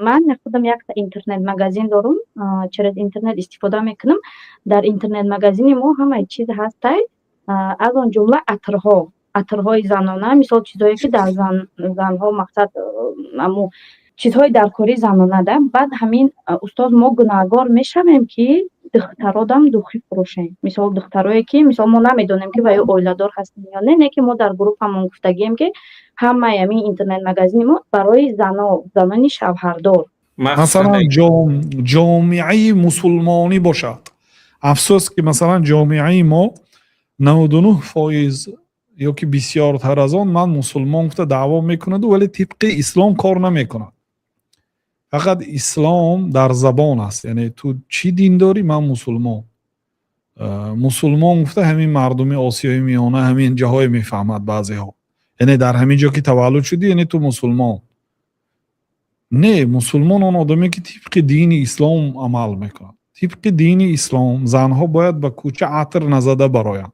Ман худам якта интернет-магазин дорум, через интернет истифода мекунам. Дар интернет-магазини мо ҳамаи чиз ҳастай, аз он ҷумла атрҳо, атрҳои занона, мисол, чизҳое, ки дар занҳо, мақсад, аму чизҳои даркории занона да. Баъд ҳамин, устоз, мо гунаҳгор мешавем, ки духтародам духи фурӯшем? Мисол, духтарое, ки, мисол, мо намедонем, ки ва ё оиладор ҳастем ё не, не ки мо дар гурӯҳамон гуфтагием, ки ҳамаи ҳамин интернет-магазини мо барои зано, занони шавҳардор. Масалан, ҷомеаи мусулмонӣ бошад. Афсӯс, ки, масалан, ҷомеаи мо 99% ё ки бисёртар аз он ман мусулмон гуфта даъво мекунаду, вале тибқи ислом кор намекунад. Фақат ислом дар забон аст. Яъне ту чӣ дин дорӣ? Ман мусулмон. Мусулмон гуфта, ҳамин мардуми Осиёи Миёна, ҳамин ҷаҳое мефаҳмад баъзеҳо. Яъне дар ҳамин ҷо ки таваллуд шудӣ, яъне ту мусулмон. Не, мусулмон он одаме, ки тибқи дини ислом амал мекунад. Тибқи дини ислом занҳо бояд ба кӯча атр назада бароянд.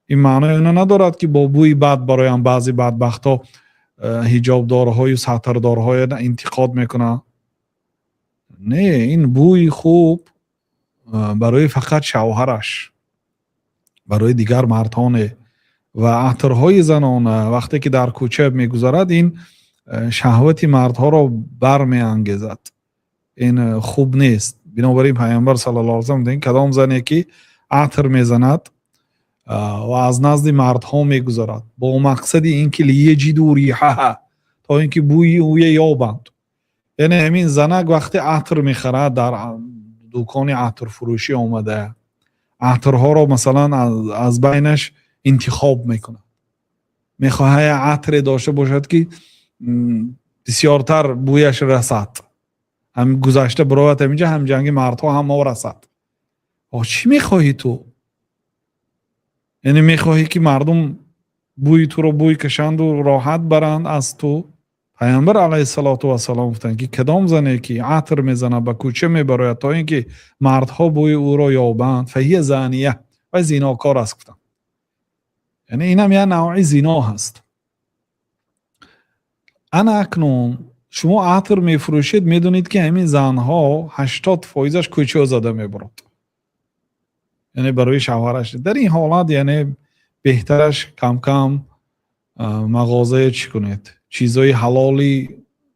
Ин маънои она надорад, ки бо бӯи бад бароянд. Баъзе бадбахтҳо ҳиҷобдорҳою сатрдорҳоя интиқод мекунанд. Не, ин бӯи хуб барои фақат шавҳараш, барои дигар мардҳо не. Ва атрҳои занона вақте ки дар кӯча мегузарад, ин шаҳвати мардҳоро бармеангезад. Ин хуб нест. Бинобар ин Пайғамбар саллаллоҳу алайҳи васаллам: кадом зане ки атр мезанад ва аз назди мардҳо мегузарад бо мақсади ин ки ليجدوا ريحها, то ин ки бӯи ӯя ёбанд. Яъне ҳамин занак вақте атр мехарад, дар дукони атрфурӯшӣ омада, атрҳоро, масалан, аз байнаш интихоб мекунад, мехоҳад як атре дошта бошад, ки бисёртар бӯяш расад, ҳам гузашта бирояд, ҳаминҷа ҳамҷанги мардҳо ҳам расад. Чӣ мехоҳӣ ту? Яъне мехоҳӣ, ки мардум бӯи туро бӯй кашанду роҳат баранд аз ту? Пайғамбар алайҳиссалоту вассалом гуфтанд, ки кадом зане ки атр мезанад, ба кӯча мебарояд, то ин ки мардҳо бӯи ӯро ёбанд, فهي زانية, вай зинокор аст, гуфтанд. Яъне инам як навъи зино ҳаст. Ана акнун шумо атр мефурӯшед, медонед, ки ҳамин занҳо 80 фоизаш кӯча зада мебурад, яъне барои шавҳараш. Дар ин ҳолат, яъне, беҳтараш камкам мағозае чӣ кунед, чизҳои ҳалоли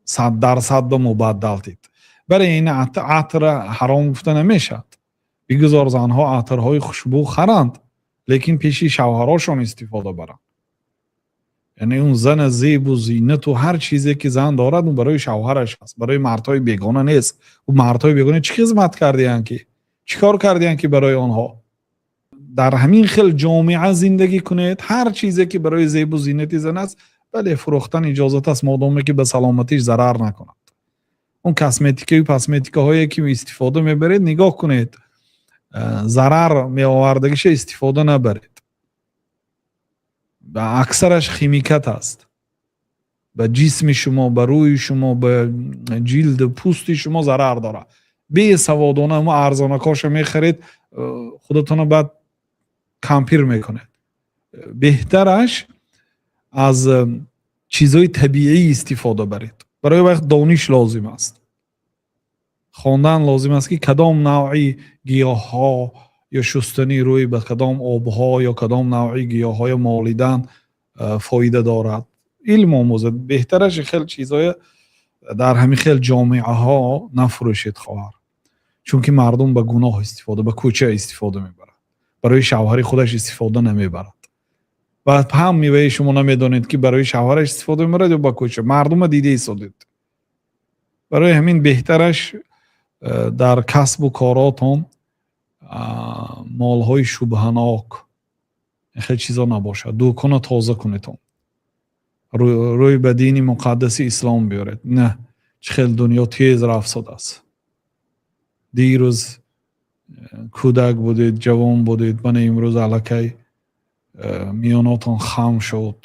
100% ба мубаддал дид. Барои ин атра ҳаром гуфта намешавад. Бигузор занҳо атрҳои хушбӯ харанд, лекин пеши шавҳарошон истифода баранд. Яъне он зана зебу зинату ҳар чизе ки зан дорад, он барои шавҳараш аст, барои мардҳои бегона нест. Ӯ мардҳои бегона чӣ хизмат кардиянд, ки чӣ кор кардиянд, ки барои онҳо дар ҳамин хел ҷомеа зиндагӣ кунед? Ҳар чизе ки барои зебу зинати зан аст, бале, фурӯхтан иҷозат аст, модоме ки ба саломатиш зарар накунад. Он косметикаю пасметикаҳое ки истифода мебаред, нигоҳ кунед, зарар меовардагиша истифода набаред. Аксараш химикат аст, ба ҷисми шумо, ба рӯи шумо, ба ҷилду пӯсти шумо зарар дорад. Бесаводона мо арзонакоша мехаред, худатонро баъд кампир мекунед. Беҳтараш аз чизҳои табиӣ истифода баред. Барои вақт дониш лозим аст, хондан лозим аст, ки кадом навъи гиёҳҳо ё шустани рӯй ба кадом обҳо ё кадом навъи гиёҳҳоя молидан фоида дорад. Илм омӯзед. Беҳтараш хел чизҳоя дар ҳамин хел ҷомеаҳо нафурӯшед, хоҳар, чунки мардум ба гуноҳ истифода, ба кӯча истифода мебарад, барои шавҳари худаш истифода намебарад. Ва ҳам меваи шумо намедонед, ки барои шавҳараш истифода мебарад ё ба кӯча. Мардума дида истодед. Барои ҳамин беҳтараш дар касбу коротон молҳои шубҳанок, хел чизо набошад. Дукона тоза кунедон, рӯй ба дини муқаддаси ислом биёред. На чӣ хел дунё тез рафтодааст. Дирӯз кӯдак будед, ҷавон будед, мана имрӯз аллакай миёнотон хам шуд,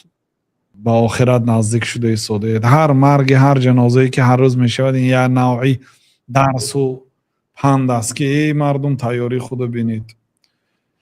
ба охират наздик шуда истодаед. Ҳар марги, ҳар ҷанозае ки ҳар рӯз мешавад, ин як навъи дарсу панд аст, ки эй мардум, тайёрии худо бинед.